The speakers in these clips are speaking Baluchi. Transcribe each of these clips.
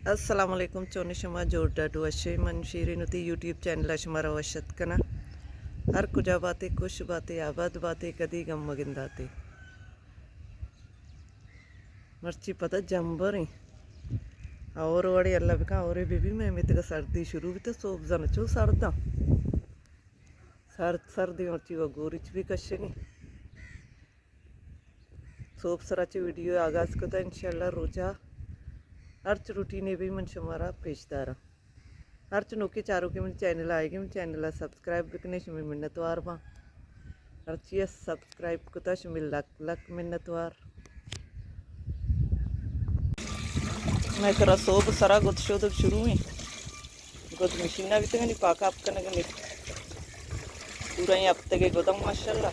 السلام علیکم، چون شما؟ جوڑ ڈاڈو اشے؟ من شیرین وتی یوٹیوب چینل ءَ شمارا وش اتک کناں۔ ہر کجا باتے، خوش باتے، آباد باتے، کدی غم مگنداتے۔ مرچی پدا جمبر ایں۔ اور وڑے اللہ بکن، اورے بہ بی، مئے میتگ ءَ سردی شروع بیتہ، صوب زن چو سرداں۔ سرد سردی مرچی و گوریچ بھی کشگیں۔ صوب سرا چہ ویڈیو آغاز کتہ، انشاءاللہ روچا ہرچ روٹینے بھی من شمارا پیش داراں۔ ہرچ نوکیں چاروکے من چینل آئیگی، من چینل ءَ سبسکرائب بکنے، شمے منتوار باں۔ ہرچی ءَ سبسکرائب کتہ، شمے لک لک منتوار۔ مئے کرا صوب سرا گد شودگ شروع ایں۔ گد مشین ءَ بیتگ، نی پاک آپ کنگ ءَ نی۔ پورا ایں ہفتگ ءِ گداں ماشاءاللہ۔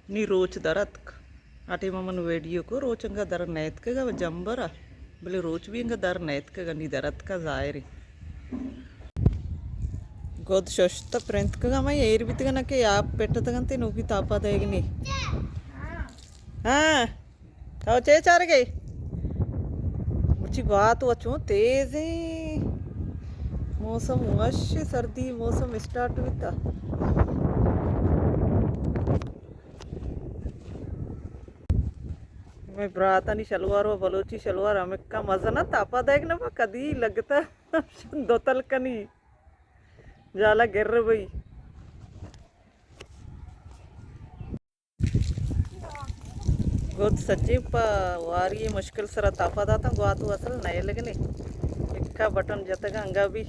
نی روچ در اتک۔ آ ٹائم ءَ من ویڈیو کو، روچ انگا در نیتکگا و جمبر ءَ، بلے روچ بھی انگا در نیتکگا، نی در اتکا ظاہر ایں۔ گد ششت پرنتکگا، من ایر بیتگا نہ کہ آپ پٹتگنتے، نوکی تاپا دئیگ نی۔ ہاں۔ تو چے چارگے؟ مرچی گوات و چون تیز ایں۔ موسم وش، سردی موسم اسٹارٹ بیتا۔ مئے براتانی شلوار و بلوچی شلوار ہمکا مزن انت، تاپا دئیگ نہ با کدی لگتا دو تل کنی جالا گر بئی۔ گد سجیں پہ واری مشکل سرا تاپا داتاں، گوات و اصل نئیلگ نے۔ اکا بٹن جتگ انگا بھی۔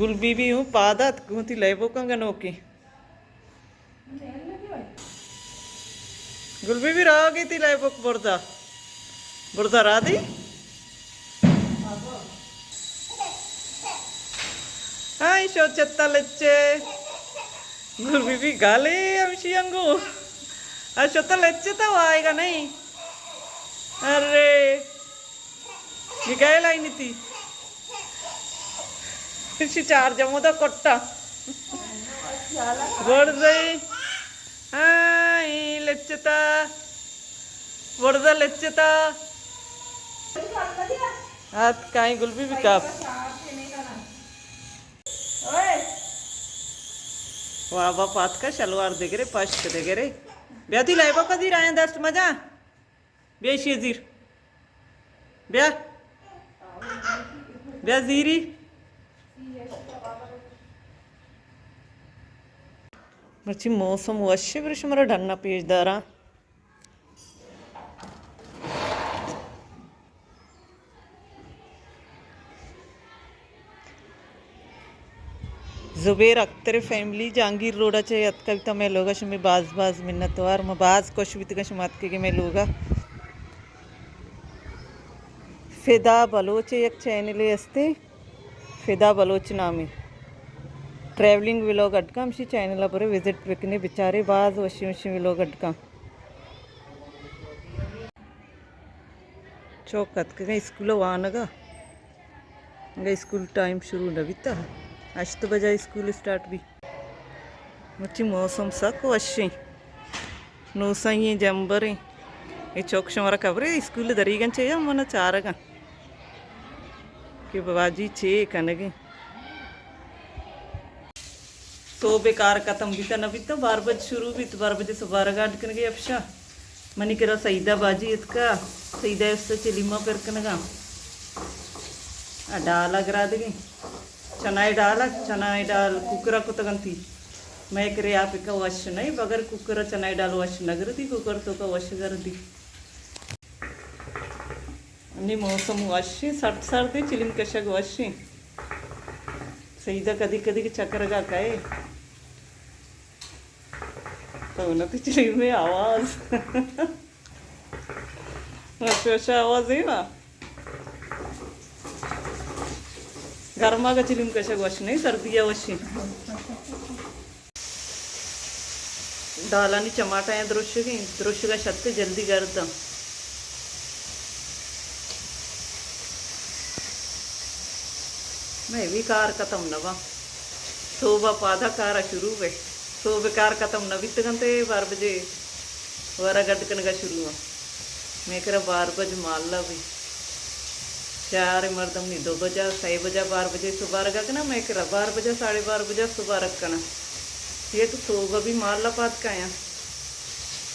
گل بی بی ہوں پاد اتک، گوں تی لیبوکاں گنوکی۔ گل بی بی راہ گیتی لیبوک بردا۔ بردا راہ دی۔ آئی شو چتا لچے۔ گل بی بی گالے ہمشی انگو۔ آ شتا لچے تا وائے گا نہیں۔ ارے۔ یہ گئے لائی نیتی۔ شی چار جمو دا کٹا۔ برزئی۔ آئی لچتا۔ برزا لچتا۔ ہاتھ کائیں گل بی بی کاپ۔ وابا پاتکا شلوار دگرے، پشک دگرے۔ بیا تی لائبا کدی رائیں دست مجا۔ بیا ایشی زیر۔ بیا۔ بیا زیری۔ مرچی موسم وشی، بری شمارا ڈنا پیش داراں۔ زبیر اختر فیملی جہانگیر روڈ ءَ چہ اتکگ بیتگ مئے لوگ ءَ، شمے باز باز منتوار، ما باز خوش بیتگاں شما اتکگے مئے لوگ ءَ۔ فدا بلوچ ءِ یک چینلے استے، فدا بلوچ نامیں ٹریولنگ ولاگ اڈ کاں، ہمشی چینل ءَ برے وزٹ بکنے، بچارے باز وشیں وشیں ولاگ اڈ کاں۔ چوک اتکگاں اسکول ءَ وانگ ءَ۔ انگا اسکول ٹائم شروع نہ بیتا۔ ہشت بجہ اسکول اسٹارٹ بی۔ مرچی موسم سک وشیں۔ نوسائیں جمبریں۔ اے چوک شمارا خبرے اسکول دریگن چے یا من چارگاں کہ باباجی چے کنگیں۔ صوب ءِ کار ختم بیتہ نہ بیتہ، بار بج شروع بیت، بار بجے سبارگ اڈ کنگے اپشا۔ منی کرا سعیدہ باجی اتکا، سعیدہ است چلیما پر کنگا۔ آ ڈال اگرا دگیں۔ چنائے ڈال، چنائے ڈال کوکرا کتگنتی۔ مئے کرے آپ کا وش نہیں، بغیر کوکرا چنائے ڈال وش نگردی، کوکر تو کا وش گردی۔ نی موسم وشیں، سرد سردیں، چلم کشگ وشیں۔ سیدھا کدی کدی کہ چکرگا کئے۔ تو نہ تو چلم میں آواز۔ وش وش آواز ہے نا۔ گرما کا چلم کشگ وش نہیں، سردی وشیں۔ دالانی چماٹا یا درشگیں، درشگا شتے جلدی گرداں۔ مئے بھی کار ختم نہ باں۔ صوبہ پادا کارا شروع بے۔ صوبہ کار ختم نہ بیتگ انت، بار بجے ورگ اڈ کنگا شروع آں۔ مئے کرا بار بج مالا بھی۔ چار مردم نی دو بجا، سئے بجا بار بجے سبارگا کناں، مئے کرا بار بجا، ساڑھے بار بجا سبارگ کناں۔ یہ تو صوبہ بھی مالا پاد کایاں۔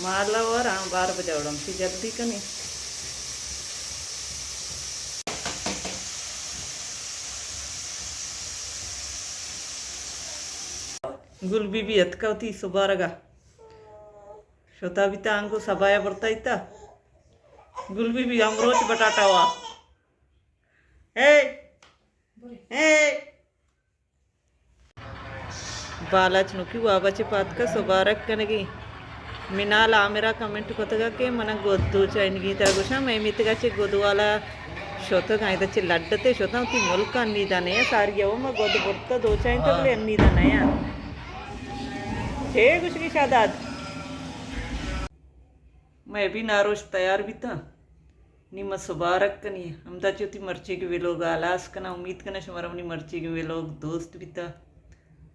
مالا وراں بار بجا اڑم تی جلدی کنی۔ گل بی بی اتکا وتی سبارگا۔ شتا بیتا انگو سبایا برتا ایتا۔ گل بی بی ہم روچ بٹاٹا وا۔ اے! اے! بالاچ نوکی وابا چہ پاتکا سبارگ کنگی۔ منال عامرا کمنٹ کتگا کہ منا گد دوچائینگی۔ ترا گوشاں مئے میتگا چہ گد والا شتگ، آئیدا چہ لڈتے شتاں، وتی ملک انی دا نیا ساری او ما گد برتا دوچائینتا، بلے انی دا نیا۔ چے گوشگی شاداد؟ مئے بھی ناروش تیار بیتاں۔ نی ما سبارگ کنی، ہمدا چہ وتی مرچیگیں ویلوگ ء ہلاس کناں۔ امید کناں شمارا منی مرچیگیں ویلوگ دوست بیتا۔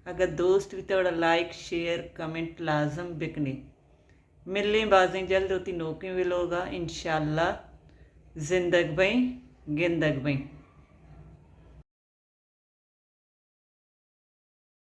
اگاں دوست بیتا، گڑا لائک، شیئر، کمنٹ لازم بکنے۔ ملیں بازیں جلد وتی نوکیں ویلوگ ء انشاءاللہ۔ زندگ بئیں، گندگ بئیں۔